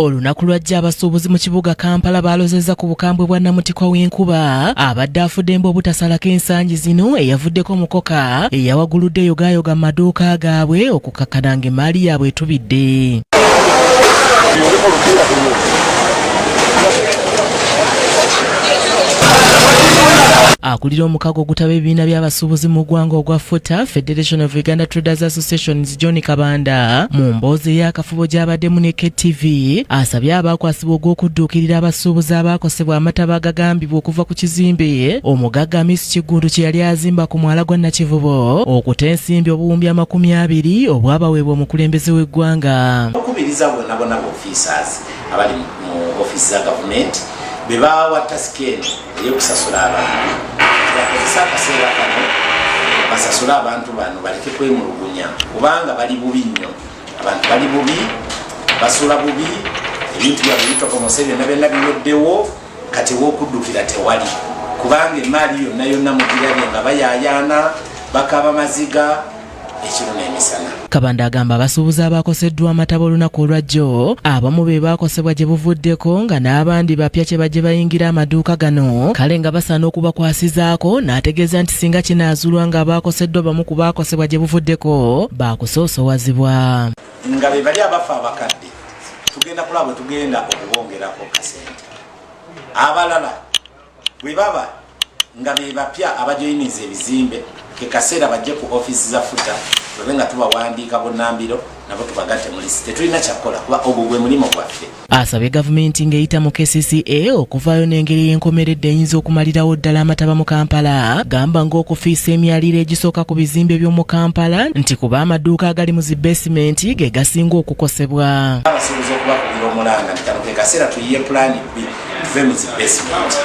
Olunaku lwajja abasuubuzi mu kibuga Kampala baalozezza ku bukambwe bwa namutikwa w'enkuba abadde afudde mba obutasalako ensangi zino, eyavuddeko mukoka eyawaguludde yogaayoga mu maduuka gaabwe okukakkana ng'emmaali yaabwe etubidde. Akulira omukago ogutaba ebibiina by'abasuubuzi mu ggwanga ogwa FUTA, Federation of Uganda Traders Associations, John Kabanda, mu mboozi ey'akafubo gy'abaddemu ne KTV, asabye abaakwasibwa ogw'okudduukirira abasuubuzi abaakosebwa amataba agagambibwa okuva ku kizimbe omugagga Amis Kiggundu kye yali azimba ku mwala gwa Nakivubo okuta ensimbi obuwumbi 20 obwabaweebwa omukulembeze w'eggwanga. Okukubiriza bonna bonna officers abali mu ofiisi za gavumenti be bawa task eno ey'okusasula abantu, bakozesa akaseera kano basasule abantu bano, baleke kwemulugunya kubanga bali bubi nnyo. Abantu bali bubi, basula bubi, ebintu byabwe bitokomose, byonna byonna biweddewo. Kati wokuddukira tewali, kubanga emaali yonna yonna mugirabye nga bayayaana, bakaba maziga ekiro n'emisana. Kabanda agamba abasuubuzi abakoseddwa amataba olunaku olwajjo abamu be baakosebwa gye buvuddeko, nga n'abandi bapya kye bajje bayingira amaduuka gano, kale nga basaana okubakwasizaako, n'ategeeza nti singa kinaazuulwa nga abaakoseddwa bamu ku baakosebwa gye buvuddeko, baakusoosowazibwa. Nga be bali abafa abakadde, tugenda kulaba bwe tugenda okubongerako kasente. Abalala bwe baba nga be bapya abajoyiniza ebizimbe, ke kaseera bajje ku ofiisi za FUTA babe nga tubawandiika bunnambiro, nabo tubagatte mu list. Tetulina kyakukola kuba ogwo gwe mulimu gwaffe. Asabye gavumenti ng'eyita mu KCCA okuvaayo n'engeri y'enkomeredde eyinza okumalirawo ddala amataba mu Kampala, gamba ng'okufiisa emyaliiro egisooka ku bizimbe by'omu Kampala, nti kuba amaduuka agali mu zi basement ge gasinga okukosebwa. Abasuubuzi okubakubira omulanga nti kano ke kaseera tuyiye plan B, tuve mu zi basement.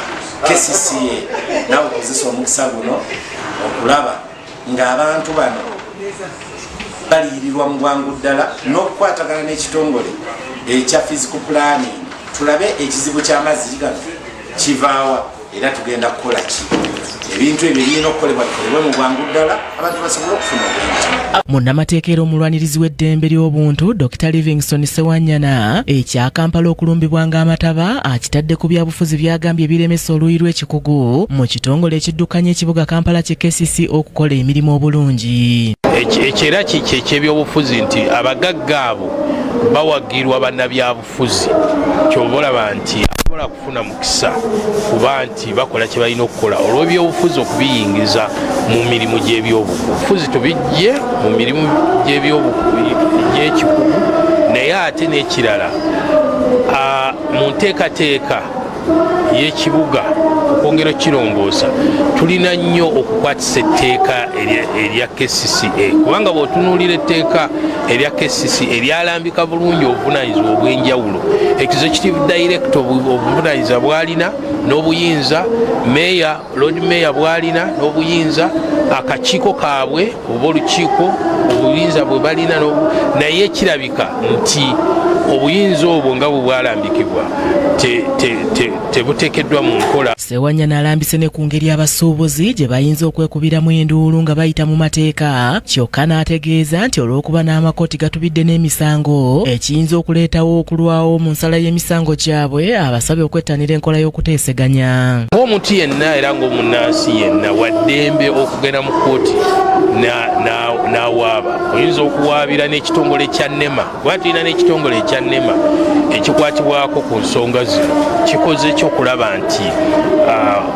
KCCA nawe okozesa omukisa guno okulaba ng'abantu bano baliyirirwa mu bwangu ddala n'okukwatagana n'ekitongole ekya physical planning, tulabe ekizibu ky'amazzi gano kivaawa era tugenda kukola ki. Ebintu ebyo birina okukolebwa, bikolebwe mu bwangu ddala, abantu basobole okufuna obwenti. Munnamateeka era omulwanirizi w'eddembe ly'obuntu Dr Livingstone Sewanyana, ekya Kampala okulumbibwa ng'amataba akitadde ku byabufuzi byagambye ebiremesa oluuyi lw'ekikugu mu kitongole ekiddukanya ekibuga Kampala ki KCC okukola emirimu obulungi. Ekyo era kyekyebyobufuzi nti abagagga abo bawagirwa bannabyabufuzi, kyova olaba nti asobola kufuna mukisa kuba nti bakola kye balina okukola olw'ebyobufuzi okubiyingiza mu mirimu gy'ebyobufuzi, tubijje mu mirimu gy'ekikugu. Naye ate n'ekirala, mu nteekateeka y'ekibuga okwongera okukirongoosa, tulina nnyo okukwatisa etteeka erya KCCA, kubanga bw'otunuulira etteeka erya KCC eryalambika bulungi obuvunanyizibwa obw'enjawulo, executive director obuvunanyizibwa bwalina n'obuyinza, meya, lord mayor bwalina n'obuyinza, akakiiko kaabwe oba olukiiko obuyinza bwe balina, naye kirabika nti obuyinza obwo nga bwe bwalambikibwa tebuteekeddwa mu nkola. Sewanyana alambise ne ku ngeri abasuubuzi gye bayinza okwekubiramu enduulu nga bayita mu mateeka, kyokka n'ategeeza nti olw'okuba n'amakooti gatubidde n'emisango ekiyinza okuleetawo okulwawo mu nsala y'emisango gyabwe, abasabye okwettanira enkola y'okuteeseganya. Ng'omuntu yenna era ng'omunnansi yenna, waddembe okugenda mu kkooti n'awaaba. Oyinza okuwaabira n'ekitongole kya NEMA, kuba tulina n'ekitongole ekya NEMA ekikwatibwako ku nsonga zino. Kikoze ekyokulaba nti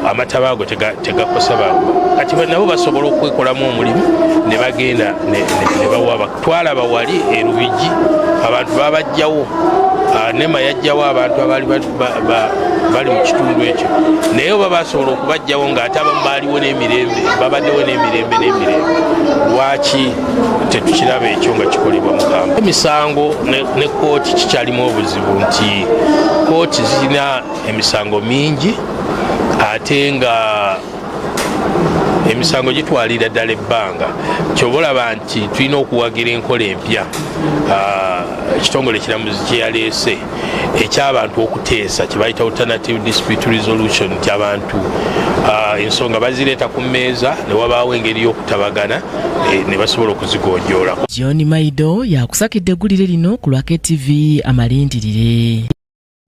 amataba ago tegakosa bantu. Kati nabo basobola okwekolamu omulimu ne bagenda ne bawaaba. Twalaba wali e Lubigi abantu babajjawo, NEMA yajjawo abantu abaali bali mu kitundu ekyo, naye oba basobola okubajjawo ng'ate abamu baaliwo n'emirembe, babaddewo n'emirembe n'emirembe, lwaki tetukiraba ekyo nga kikolebwa mu Kampala? Emisango ne kooti kikyalimu obuzibu nti kooti zirina emisango mingi, ate nga Emisango gitwalira ddala ebbanga. Kyoba olaba nti tulina okuwagira enkola empya ekitongole ekiramuzi kyeyaleese ekyabantu okuteesa, kyebayita alternative dispute resolution, nti abantu ensonga bazireeta ku mmeeza ne wabaawo engeri y'okutabagana ne basobola okuzigonjoola. John Maido yakusakidde eggulire lino ku lwa KTV Amalindirire.